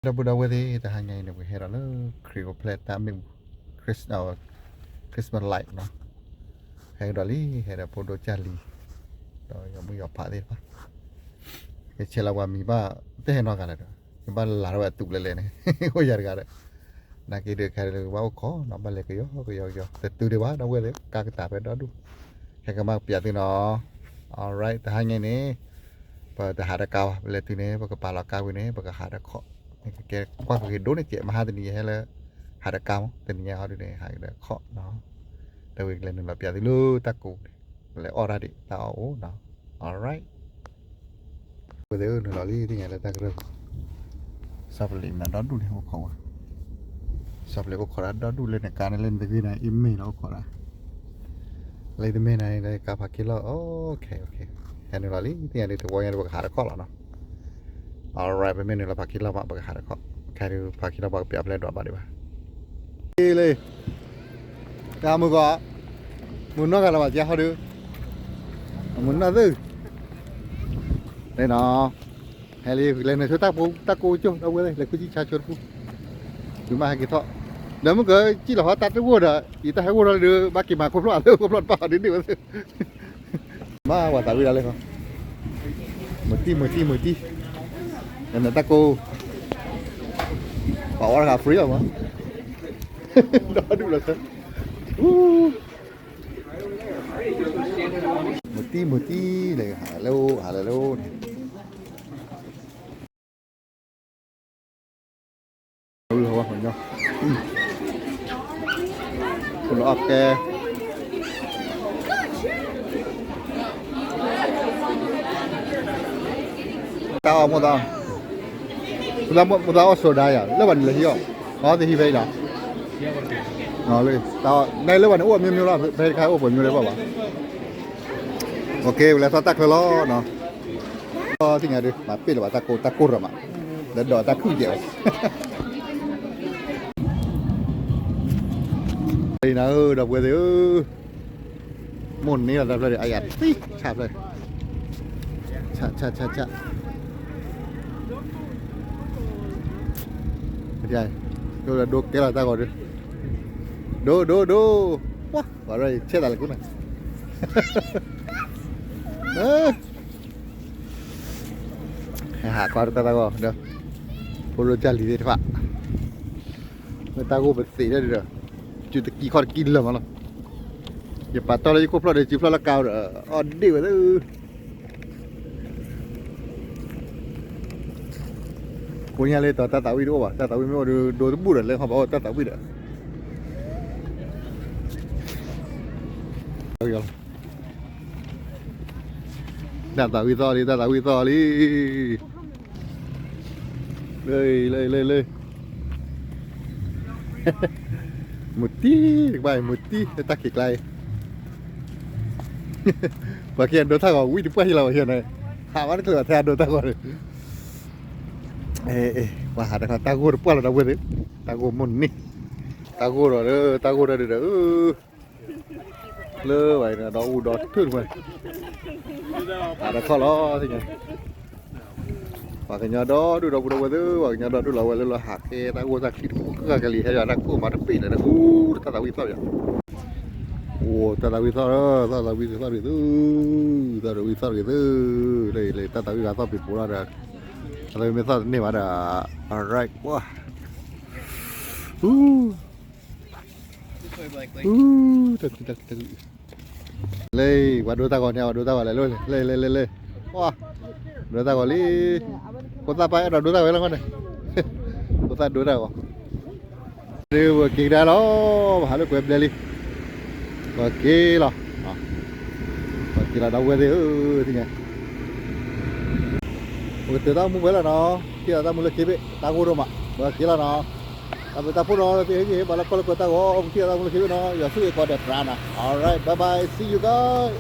ဒီပုၢ်ဒီဝဲၢ်သ့ၣ် တဟါညါအံၤန့ၣ် ပဟဲဒီးလၢခရံာ်အိၣ်ဖျဲၣ်တၢ်မ့ၣ်အူ Christmas light နီၤ, ဟဲကဒီးလံ ဟဲဒီးဖိဒိၣ်ကၢ်လံၤ ဒီးယီၤမုၣ်ယီၤဖးသ့ၣ်တဖၣ် ယဆဲးလီၤပှၤမံၤဘၣ် တဟဲနီတဂၤလၢၤဒီး ယဘၣ်လၤထီၣ်ဝဲအတူးလဲၤလဲၤန့ၣ် အိၣ်ယၤတဂၤဒီး နာ်က့ဒုးခဲဒုးဘၣ်အိၣ်ခိးနီၤ ဘၣ်လဲၤကယီကယီကယီ တတုၤဒံးဘၣ် ဒီပုၢ်ဝဲၢ်သ့ၣ် ကါကတၢၢ်ဖဲဒီဒူၣ် ခဲကမၣ်ကပျးသုနီၤ alright တဟါညါအံၤန့ၣ် ပတဟးဒီးကါဘၣ် ပလဲၤတုၤန့ၣ် ပကပာ်လီၤကါဝံၤန့ၣ် ပကဟးဒီးခီၣ် ကဲကွၢ်ကဂ့ၤဒိၣ်န့ၣ်ကဲး မဟါတနံၤယဟဲလၢ ဟးဒီးကါမး တနံၤညါဟီဒုးန့ၣ် ဟးဒီးခီၣ်နီၤ ဒီးဝံၤကလဲၤနုာ်လီၤပျးသုလၢတၢ်ကိးန့ၣ် ကလဲၤအီၣ်တၢ်ဒံး တၢ်အီၣ်အိၣ်နီၤ alright ဝဲသ့ၣ်နုာ်လီၤလံ သ့ၣ်ညါလၢတၢ်ကရၢၢ်ပူၤ စီၤပလ့းမနုၤဒီဒူၣ်န့ၣ် အိၣ်ခိးဝဲ စီၤပလ့းအိၣ်ခိးတၢ်ဒီဒူၣ်လၢနကါန့ၣ် လၢနတဂ့ၤနၤ အ့ၣ်မ့ၢ်လီၤအိၣ်ခိးတၢ် လၢတမ့ၢ်နၤန့ၣ် လၢကါဖးခံလီၢ် okay okay ဟဲနုာ်လီၤလံ သ့ၣ်ညါဒုးတဝီညါဒုး ပကဟးတခီၣ်လီၤနီၤ alright ပမ့ၢ်နုာ်လီၤဖးခံလီၢ်မး ပကဟးတခီၣ် ခဲဒုးဖးခံလီၢ် ပှၤကပျးဖျဲးဒွးဘၣ်ဒံးဘၣ် လံ တၢ်မုၢ်ကီး မုၢ်နီၢ်ဂၤလီၤဘၣ်ကဟီဒုး မုၢ်နီၢ်သု လၢနီၤ ဟဲလံ လဲၤနုာ်ဆိတၢ်ပူၤ တၢ်ကိးကၠိ ဒီပုၢ်ဝဲၢ်သ့ၣ် လဲၤဃုဆံဆါဆိတပူၤ ဒုးမ့ၢ်ဟဲက့ၤထီၣ် ဒီးမုၢ်ကစံၣ်လီၤဟီတၢ်တဂိၢ်ဒီး ယတၢ်ဟဲဂိၢ်ထီၣ်လံဒီး ဘၣ်က့ၤမၤခိၣ်ဖျီၣ်အသး ခိၣ်ဖျီၣ်တပၣ်အီၤဒ်န့ၣ်ဝဲသ့ၣ် မ့ၢ်ပှၤသးဝံၣ်ဒၣ်လဲၣ်ဃီ မုၢ်တံၢ်မုၢ်တံၢ်မုၢ်တံၢ် နတၢ်ကိး ပှၤအီၣ်တဂၤ free အီၤမး ဒီဒူၣ်လီၤ မုၢ်တံၢ်မုၢ်တံၢ် လဲၤဟးလၢအိၣ်ဟးလၢလၢအိၣ်န့ၣ် လီၤအီၣ်ကဲ တၢ်အီၣ်မိၢ်သး မိၢ်သးအီၣ် soda ယၤ လၢဘၣ်န့ၣ်လဲၤဟံးအီၣ် အီသဟံးဖဲအံၤလီၤ လၢ တၢ်အီၣ် နလၢဘၣ်န့ၣ်အိၣ်အမျိုးမျိုးလီၤ ဖဲတခါအိၣ်ပှဲၤမျိုးလၢဘၣ်ဘၣ် okay ပလဲၤသီတၢ်ချၢလီၤနီၤ သ့ၣ်ညါဒုး မၤပ့ၢ်လၢၤဘၣ်တၢ်ကိး တၢ်ကိးရၤမး လၢဒီးတၢ်ခုၣ်ကဲးဝဲ နၤဧၢ ဒီပုၢ်ဝဲၢ်သ့ၣ်ဧၢ မိၢ်န့ၢ်လီၤတၢ်ဖျၢၣ်ဒီး အယၤသံ ဆၣ်ဖျၢၣ် ဆၣ် ဆၣ် ဆၣ် ဆၣ် ဒိဒိကဲလီၤတၢ်ဂီၤဒုး ဒိ ဒိ ဒိ ပှၤ ပှၤရဲၣ်ဆဲးတၢ်လၢကူန့ၣ် ဟဲဟးကွၢ်တၢ်တၢ်ဂီၤဒီး ဖိဒိၣ်ကၢ်လံၤသ့ၣ်တဖၣ် မ့ၢ်တၢ်ဂိၢ်ပသ့ၣ်ဒၣ်ဒီး စုတကံခီၣ်တကံလၢာ်မးလီၤ ယပာ်တီၢ်လၢယခိၣ်ဖျီၣ်ဒီး စုဖျီၣ်လၢကါဒီး အီၣ်ဒ့ၣ်ဝဲသ့ၣ် ကိးညါလၢတီၤတၢ်သးဝံၣ်တအိၣ်ဘၣ် တၢ်သးဝံၣ်မ့ၢ်အိၣ်ဒီး ဒိတဘူၣ်ဒီး လဲၤဟီၣ်ဘၣ်အိၣ်တၢ်သးဝံၣ်ဒီး တၢ်သးဝံၣ်သီၣ်လံ တၢ်သးဝံၣ်သီၣ်လံ လၢ လၢ လၢ လၢ မုၢ်တံၢ် တကပၤ မုၢ်တံၢ် လၢတၢ်ခံးကျါအံၤ ပှၤက့ၤအဒိတၢ်ဂီၤ ဝံၣ်တပှၢ်ဟံၣ်လီၤ ပှၤဟံၣ်န့ၣ် ဟးဘၣ်တချုးဘၣ်ထဲအဒိတၢ်ဂီၤန့ၣ် ပှၤဟးတခါ တၢ်ဂိၢ်တပှၢ်လီၤ ဒီပုၢ်ဝဲၢ်သ့ၣ် တၢ်ဂိၢ်မိၢ်န့ၢ် တၢ်ဂိၢ်ဒီး တၢ်ဂိၢ်ဒီးဒုးဒီး လၢဝဲဒီး ဒီအူဒီထၢၣ်တဖၣ် ဟးတခီလီၤ သ့ၣ်ညါ ပှၤကညီဒီဒူၣ်ဒီပုၢ်ဒီဝဲၢ်သ့ၣ် ပှၤကညီဒီဒူၣ်လီၤဝဲလၢလီၤဟးကဲတၢ်ဂိၢ်တၢ်ချံတပူၤဃၣ်ကလံၤ ဟဲယွၤတၢ်ခိၣ်မၤတပ့ၢ်လၢၤဒီး အူတၢ်သးဝံၣ်သီၣ်ယၤ အိၣ်တၢ်သးဝံၣ်သီၣ်လီၤ တၢ်သးဝံၣ်သီၣ်ဂ့ၤသု တၢ်သးဝံၣ်သီၣ်ဂ့ၤသု လၢတၢ်သးဝံၣ်ဂၤသီၣ်ပ့ၤပိၤလီၤဒီး တၢ်သးဝံၣ်မ့ၢ်သီၣ်တန့ၢ်ဘၣ်ဒီး alright ကွၢ် အူ အူ တၢ်ခုၣ်တၢ်ခုၣ်တၢ်ခုၣ် လၢ ပှၤဒိတၢ်ဂီၤန့ၣ် ပှၤဒိတၢ်ဂီၤလဲၣ်လိၣ်လဲၣ် လၢ လၢ လၢ လၢ ပှၤ ဒိတၢ်ဂီၤလံ ဖိသၣ်ပၢ်အဲၣ်ဒိးဒိတၢ်ဂီၤလီၤန့ၣ် ဖိသၣ်ဒိတၢ်ဂီၤ ဒုးပက့ၤကဒါလီၤ ပဟးလၢကွဲးဘျဲလံ ပက့ၤလီၤ ပက့ၤလီၤ ဒီပုၢ်ဝဲၢ်သ့ၣ်ဧၢ သ့ၣ်ညါ ပကတၢၢ်တၢ်အိၣ်မူဝဲလီၤနီၤ ထံၣ်လီၤတၢ်မူလၢခံဘ့ၣ် တၢ်ဂိၢ်ဒိၣ်မး ပက့ၤလီၤနီၤ တၢ်ဘျုးတၢ်ဖှိၣ်နီၤ လၢသုဟ့ၣ်ဂံၢ်ဟ့ၣ်ဘါလၢကီၢ်လၢကွဲးတၢ်ဂီၤ ပထံၣ်လီၤတၢ်မူလၢခံဘ့ၣ်နီၤ ယွၤဆိၣ်ဂ့ၤကိးဂၤဒဲးသရၣ်နီၤ alright bye bye see you guys